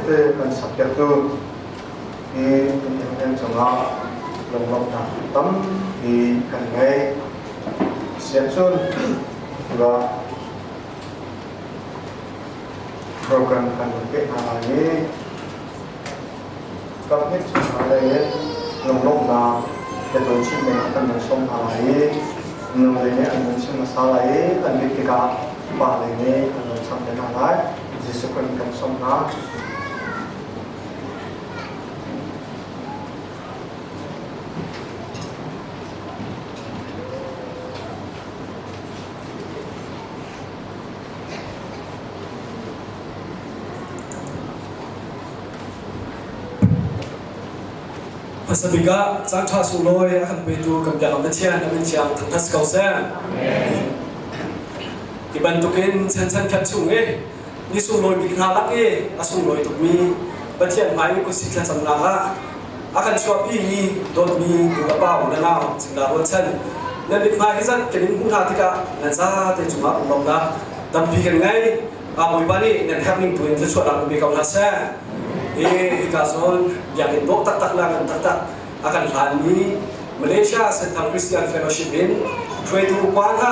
tete kan sakpiaktu hi kan cungah lunglawmhnak tampi kan ngei. Siahcun tiah program kan hun peh hna lai i kaphnih chungkhar lei in lunglawmhnak biatawi chim ding ah kan van sawm hna lai i nu lei nih an van chim hmasa lai i an bik tikah pa lei nih an van cham te hna lai. Jesuh Khrih kan sawm hna. Hmasa bik ah caanṭha sunglawi a kan petu kan biakam Pathian a min thiang thangṭhat si ko seh. Hi bantukin chanchan khat chung i ni sunglawi bik hna lak i a sunglawi tukmi Pathian hmai i kutsi thlacamnak ah a kan chuahpimi dawtmi nu le pa u le nau cingla rualchan nan mithmai hi zat kan in hmuh hna tikah nan zate cungah lunglawmhnak tampi kan ngei. Bawipa nih nan herh ning tu in thluachuahnak in pe ko hna seh. Hi hika zawn biakinn dawh taktak le ngan taktak a kan hlanmi Malaysia Central Christian Fellowship in hruaitu upa hna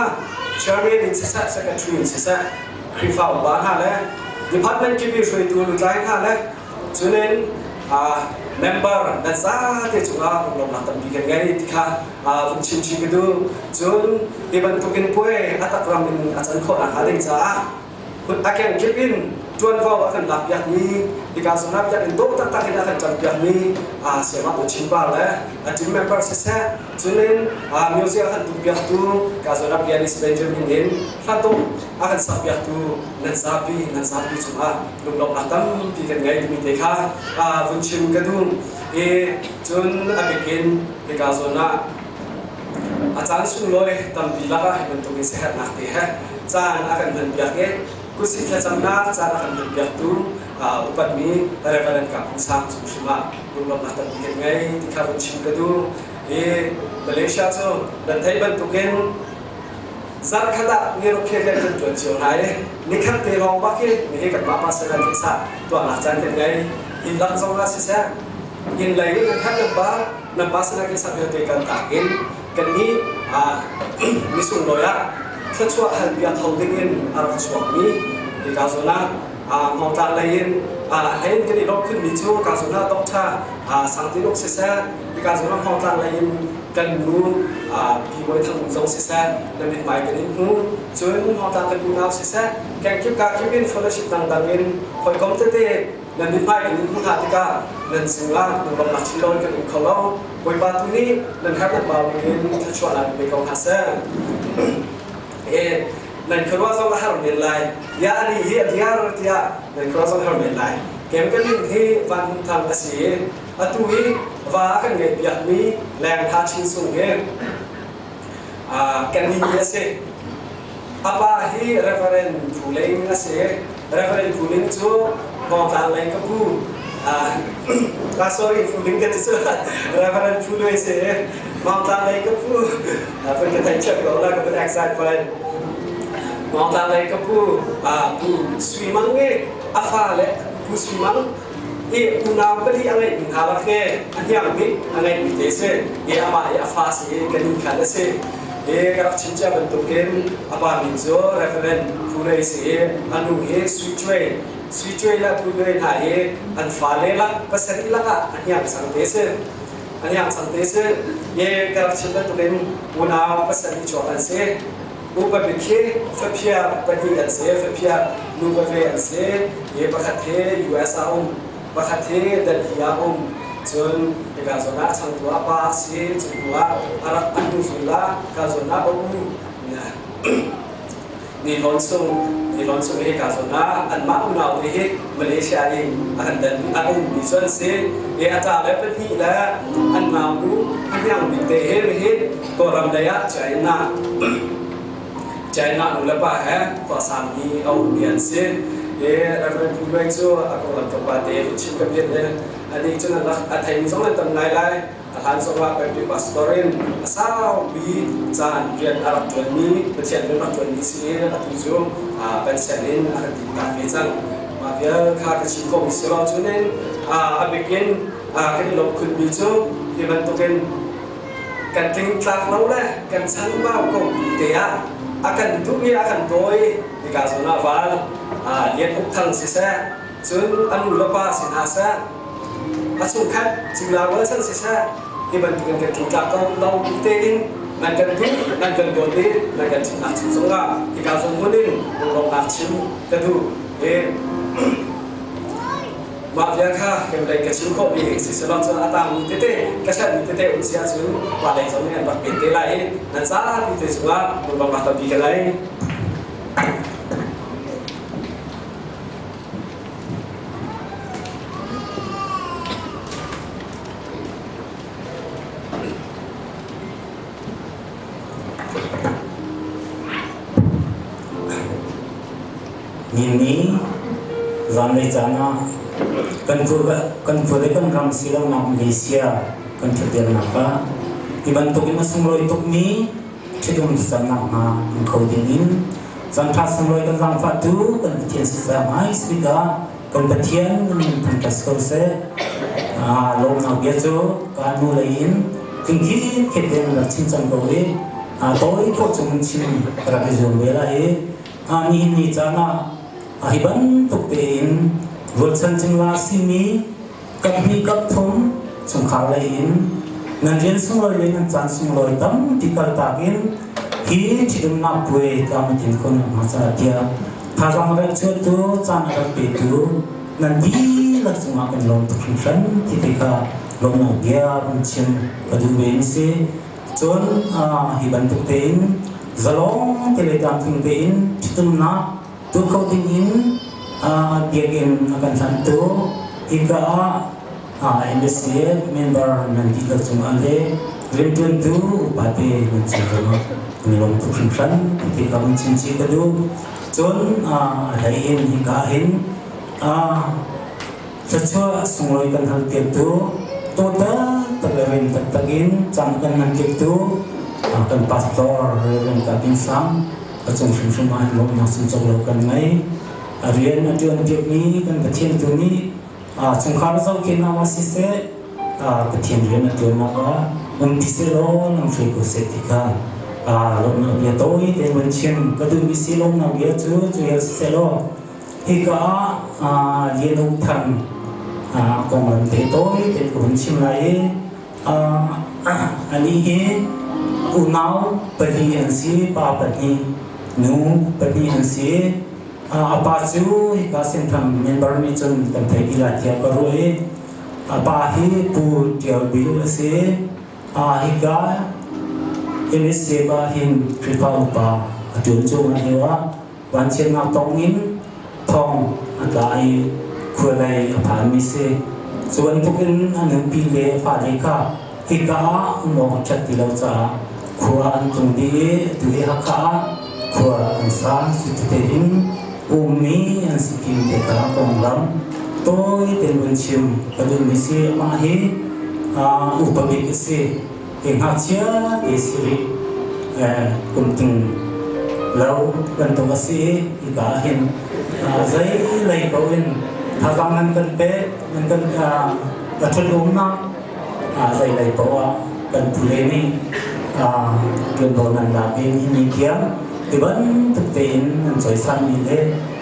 chairman in siseh secretary in siseh Khrihfa upa hna le department kip i hruaitu lutlai hna le Cunin member nan zate cungah lunglawmhnak tampi kan ngei ti kha vun chim chih ka duh. Cun hi bantukin puai a takram in a can khawh nakhnga ding caah a kengkip in ṭuanvo a kan lakpiakmi hika zongah biakinn dawh taktak in a kan ṭampiakmi Sayamah U Chin Par le a team member siseh cunin music a kan tumpiaktu ka zawn pianist Benjamin in hla dawh a kan sakpiaktu nan zapi nan zapi cungah lunglawmhnak tampi kan ngei timi te kha vun chim ka duh i cun a bikin hika zawn ah a caan sunglawi tampi lakah hi bantukin siaherhnak te he caan a kan hmanpiak i kutsih thlacamnak caan a kan hmanpiaktu upatmi Reverend Kap Hung Sang cung hrim ah lunglawmhnak tampi kan ngei ti kha vun chim ka duh i Malaysia cu nan theih bantukin Zarhkhat ah niruk he kan kan ṭuan cio hna i nikhat te lawng bak hi nihi kanmah pastor kisah tuahnak caan kan ngei. Inn lak zong ah siseh, inn lei in nan khat nan pa, nan pastor kisah vialte kan tak in kannih ni sunglawi ah thluachuah halpiak kho ding in a rak chuakmi hika zawn ah Hmawngtlang lei in a hlei in kan i lawmh khunmi cu ka zawn ah Doctor Sangtinuk siseh, hika zawn ah Hmawngtlang lei in kan nu Pi Bawi Thang Ung zong siseh na mithmai kan in hmu cun hawngtlang kan unau siseh kengkip kakip in fellowship dangdang in hawikom tete nan mithmai kan in hmu hna tikah nan cungah lunglawmhnak chin lo in kan um kho lo. Bawipa tu nih nan herh nan bau ning in thluachuahnak in pe ko hna seh. Nan khuaruah zong a har men lai. Ya ani hi a diar tiah nan khuaruah zong a har men lai. Kem ka min hi Van Hum Thang a si i Atu hi va a kan ngeihpiakmi Lengtha Chin Sung hi kan ni a si. A pa hi Reverend Phu Ling a si. Reverend Phu Ling cu Hmawngtlang lei ka pu. Sorry, Phu Ling ka ti cu Reverend Phu Lui si. Hmawngtlang lei ka pu. Pun ka thei thiam ko la ka pun excite pun. Hmawngtlang lei ka pu Pu Sui Mang i a fa le Pu Sui Mang i unau pali a ngeihmi hna lak hi a hniang bik a ngeihmi te si i amah i a fa si i ka nu khan a si i ka rak chim cia bantukin a pa min cu Reverend Phu si i a nu hi Sui Cuai Sui Cuai le Phu Luai hna hi an fale lak pasarih lakah a hniang cang te si a hniang cang te si i ka rak chim bantukin unau pasarih chuak an si. Upa bik hi faphia pahnih an si. Faphia nuva ve an si. Hi pakhat hi US ah um, pakhat hi Delhi ah um. Cun hika zawn ah changtu ah pa a si. Cu hnu ah a rak an hnu zul ah ka zawn ah a u. Ni Hlawn Sung, Ni Hlawn Sung hi ka zawn ah anmah unau te hi Malaysia i a kan dan a ummi cu an si. I a ṭa le pahnih le an naunu a hniang bik te hi nihin Kawlram lei ah China China nu le pa he khuasangmi a ummi an si. I Reverend Pu Luai cu a konglam tlawmpal te vun chim ka piat le anih cun a theimi zong an tam ngai lai. A hlan zongah Baptist pastor in a saupi caan rian a rak ṭuanmi, Pathian rian rak ṭuanmi si i atu cu pension in a kan dintak ve cang. Mah vial kha ka chim khawhmi si lo. Cunin a bikin kan i lawmh khunmi cu hi bantukin kan tlingtlak lo le kan chanbau ko te ah a kan duh i a kan dawi hika zawn ah val Lian Uk Thang siseh, cun a nu le pa si hna seh, a chungkhat cingla rualchan siseh, hi bantukin kan tlingtlak ko lo tein nan kan duh, nan kan dawt i nan kan chimnak chung zongah hika zawn hmun in lunglawmhnak chim ka duh i mah vial kha kan lei ka chim khawhmi si selaw cun a tangmi tete ka hrelhmi tete um si ahcun mah lei zong nih an rak pen te lai i nan zapi te cungah lunglawmhnak tampi ka ngei. Nini zanlei caan ah kan khua le kan ram silonak Malaysia kan ṭhutdirnak ah hi bantukin a sunglawi tukmi ṭhitum cannak hna in kho dingin caan ṭha sunglawi kan zaangfahtu kan Pathian siseh hmai bik ah kan Pathian min thangṭhat ko seh. Lawmnak bia cu ka nu lei in tling khit in rak chim cang ko i tawi khawh chung chim rak i zuam ve lai i nihin ni caan ah hi bantuk tein rualchan cingla simi kap hnih kap thum chungkhar lei in nan rian sunglawi le nan caan sunglawi tampi kaltak in hi ṭhitumnak puai tlam tin khon hna caah tiah thazaang rak chuahtu caan a rak petu nan dihlak cungah kan lawm tuk hringhran ti te kha lawmnak bia kan chim ka duh ve in si. Cun hi bantuk tein zalong te le tlamtling tein ṭhitumnak tu kho ding in biakinn a kan hlanhtu hika ah MSCF member nan dihlak cungah le rianṭuantu upate nan cung zongah kan i lawm tuk hringhran ti te kha vun chim chih ka duh. Cun a hlei in hika hin thluachuah sunglawi kan hal piaktu total tak le rim taktak in caan kan ngan piaktu kan pastor Reverend Ka Bin Sang a cung hrimhrim ah lawmhnak sungcawk lo kan ngei. A rian a ṭuan piakmi kan Pathian tu nih chungkhar zohkhenhnak ah siseh Pathian rian a ṭuannak ah um ti sehlaw lam hruai ko seh ti kha lawmhnak bia tawi tein van chim ka duhmi si. Lawmhnak bia cu cu hel sisehlaw hika ah Lian Uk Thang konglam te tawi tein ka hun chim lai i anih hi unau pahnih an si, pa pahnih, nu pahnih an si. A pa cu hika Senthang member nih cun kan theih ti lai tiah ka ruah i a pa hi Pu Ṭial Bil a si. Hika MSC pa hin Khrihfa upa a ṭuan cuahmah lio ah vanchiatnak tong in thong a tla i khualei a phanmi si. Cu bantukin a nupi le fale kha hika ah um awk a ṭhat ti lo caah khua an tlung dih i atu hi Hakha ah khua an sa. Cuti in ummi an si ti te kha konglam tawi tein vun chim ka duhmi si. Amah hi upa bik a si. Hi ngakchia te si rih kum ting lo bantuk a si i hika ah hin zei lei ko in thazaang nan kan pek, nan kan a ṭhut-umnak zei lei paoh ah kan pule nih ṭuanvo nan lak i ni tiang ti bantuk tein nan cawisanmi le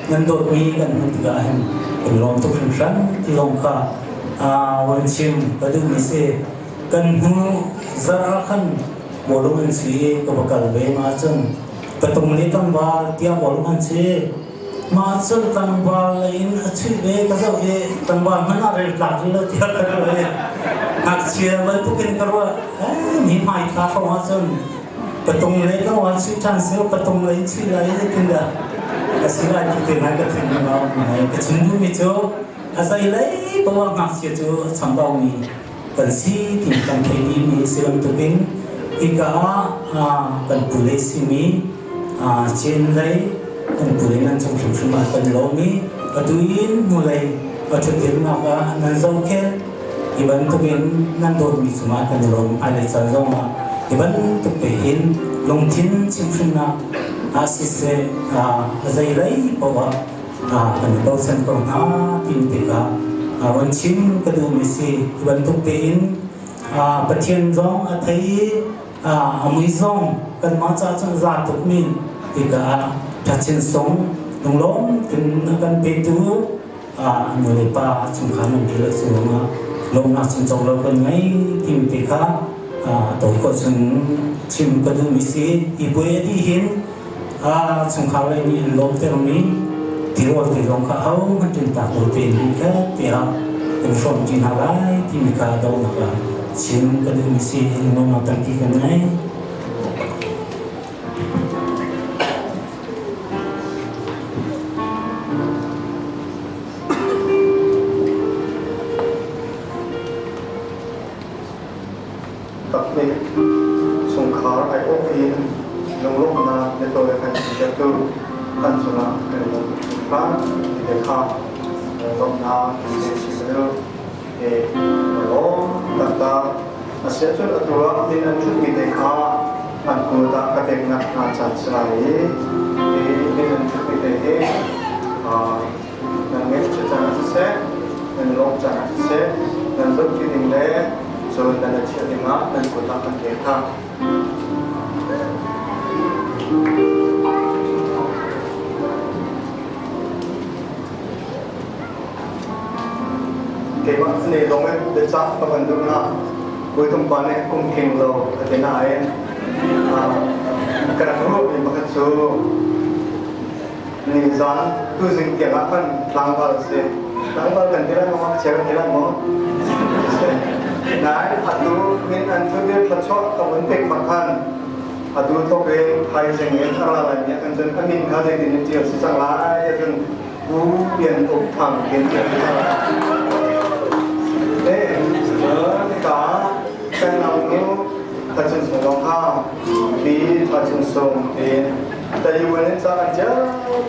nan dawtmi kan hmuh tikah hin kan lawm tuk hringhran ti zong kha van chim ka duhmi si. Kan hnu zarh ah khan bawlung an si i ka va kal ve. Mah cun patung le tlangval tiah bawlung an si. Mah cun tlangval lei in a chuih ve ka zoh i tlangval hmanh ah rel tlak rih lo tiah ka ruah i ngakchia bantukin ka ruah. Ni hmai thla hrawng ahcun patung le tlangval chuih ṭhan seh patung lei in chuih lai zeitindah a si lai ti te ngai ka thinlung ah um ngai. Ka chim duhmi cu a zeilei paoh ah ngakchia cu a chambaumi kan si ti kan theih dihmi a si bantukin hika ah kan pule simi Chin lei kan pule nan cung hrimhrim ah kan lawm i atu in hnulei a ṭhutdirnak ah nan zohkhenh hi bantukin nan dawtmi cungah kan i lawm. Hmailei caan zongah hi bantuk tein lungthin chimhhrinnak ah siseh a zeilei paoh ah. Kan i bochan ko hna timi tikah run chim ka duhmi si. Hi bantuk tein Pathian zong a thei i a mui zong kanmah caah cun a za tukmi tikah ṭhachin sung lunglawm tin a kan petu nu le pa chungkhar nan ti lo cu ruangah lawmnak chungcawk lo kan ngei timi te kha tawi khawh chung chim ka duhmi si. Hi puai a dih hin chungkhar lei nih an lawmtermi tirawl te zong kha ahohmanh ṭintak lo tein hmunkhat tiah kan hrawm ṭi hna lai timi kha dohnak ah chim ka duhmi si. Lawmnak tampi kan ngei. Taknik chungkhar aiawh in lunglawmhnak biatawi a kan chimpiaktu kan cungah kan i lawm tuk hringhran ti te kha lawmhnak kan pe si ka duh. E lawm taktak. Asiahcun atu ah min an thutmi te kha an kut ah ka peknak hna caan si lai i hi min an thutmi te hi nan ngaihchiat caan ah siseh, nan lawmh caan ah siseh, nan zohṭi ding le cun nan i chiah ding ah nan kut ah kan pek hna. Keimah ne zong in biacah ka van duh na. Puitum pa nih kum tling lo a ti nain ka rak ruahmi pakhat cu nizan tuzing tiang ah khan tlangval a si. Tlangval kan ti lai maw? Ngakchia kan ti lai maw? Nain atu min an thut i thluachuah ka vun pek bak khan atu thawk in thaizing in a ra lai mi ah khan cun a min kha zeitin in ṭial si cang lai ahcun Pu Lian Uk Thang tin ṭial si cang lai. Eh, ka kan nau nu Thachin Sung zong kha pi Thachin Sung tin Taiwan in ca an ṭial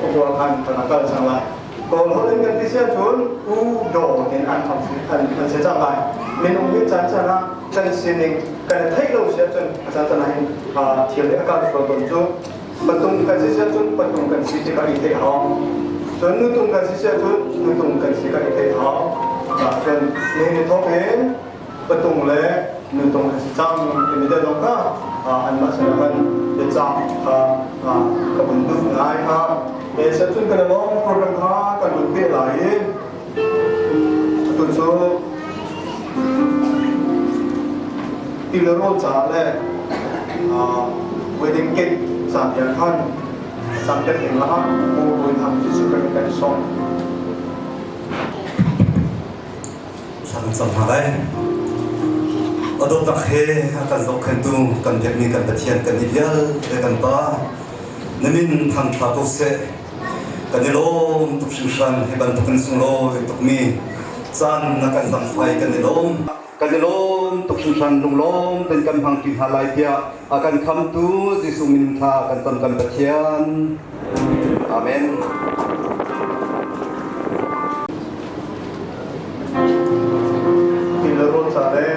pakua khan kan kal cang lai. Kawl holh in kan ti sia cun U Do tin an an si cang lai. Minung hi caan caan ah kan sining kan theih lo sia cun a caan caan ah hin thil hi a kal sual tawn cu patung kan si sia cun patung kan si tikah i theih hau. Cun nutung kan si sia cun nutung kan si ka i theih hau. Cun nihin ni thawk in patung le nutung an si cang timi te zong kha anmah sin ah khan biacah kha ka vun duh ngai kha. Cun kan lawng program kha kan vun peh lai i atu cu ti le rawl caah le wedding cake ca tiang khan cam dek ding ah Pu Bawi Thang cu kan kan sawm. Thla kan cam hna lai. A dawtnak he a kan zohkhenhtu kan biakmi kan Pathian kan i vialte kan Pa na min thangṭha ko seh. Kan i lawm tuk hringhran hi bantukin sunglawi tukmi caan na kan zamfai kan i lawm. Kan i lawm tuk hringhran lunglawm tein kan hmang ṭi hna lai tiah a kan khamtu Jesuh min thla kan cam kan Pathian. Amen. Ti le rawl ca le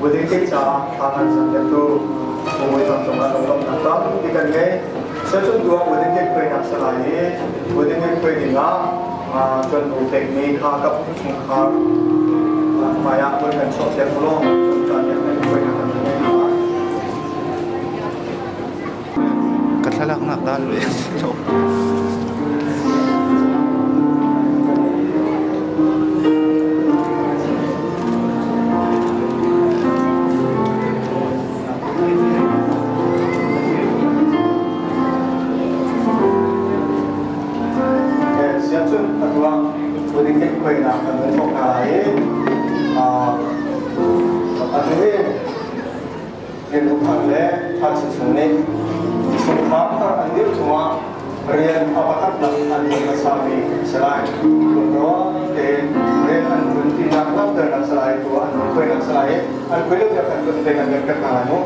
wedding cake caah thla kan cam piaktu Bawi Thang cungah lunglawmhnak tampi kan ngei. Siacun tu ah wedding cake khuainak si lai i wedding cake khuai dingah tuanvo pekmi kha ka chungkhar hmai ah vun kan chuah piak law cun kan khuainak kan ngei hna. Ka thlalaknak dal ve. Siacun atu ah wedding khuainak kan vun thawk hna lai i atu hi Rian Thang le Tha Chin Sung nih chungkhar thar an dirh chungah rian a pakhatnak an tuan hmasami a si lai. Lungrual tein rian an ṭuan tinak langhternak si lai, tu an khuainak si lai i an khuai lo tiah kan tuan te kan kan pek hna lai mu.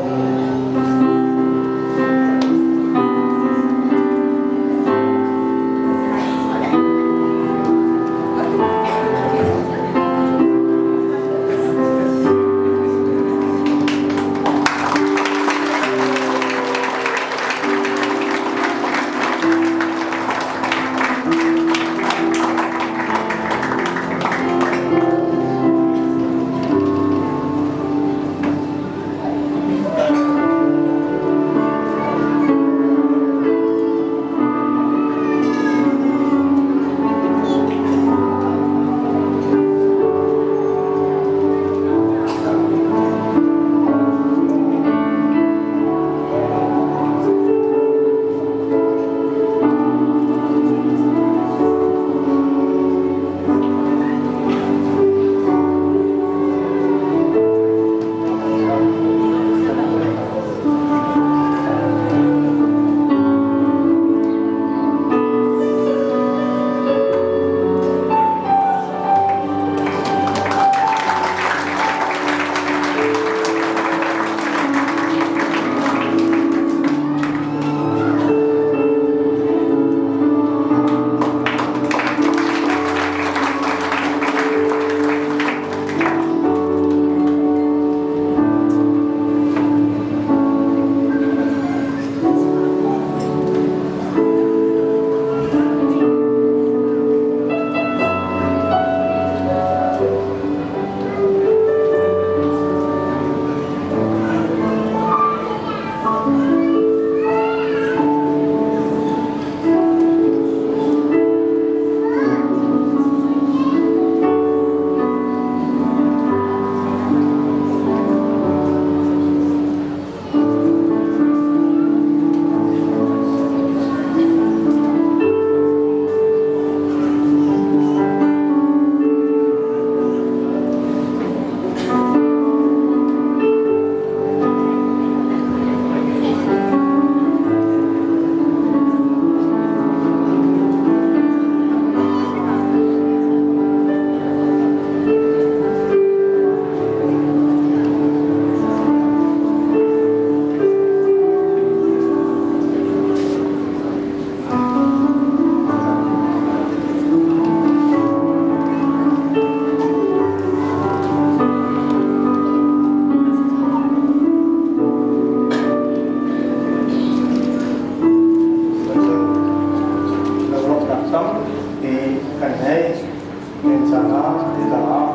Ti caah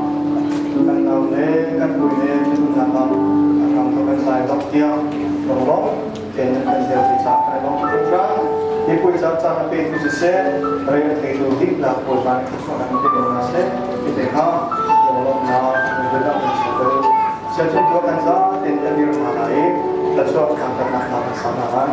kan nau le kan pui le ṭhitumnak ah a hram thawk kan zai dok tiang lunglawm tein nan kan dirpi caah kan i lawm tuk hringhran. Hi puai caan caan a petu siseh, re a theitu dihlak Bawipa nih thluachuahnak in pe ko hna seh ti te kha lunglawmhnak lungput ah kan chia ko. Siachun tuah kan za tein kan dir hna lai i thluachuah thangṭhatnak hla kan sa hna lai.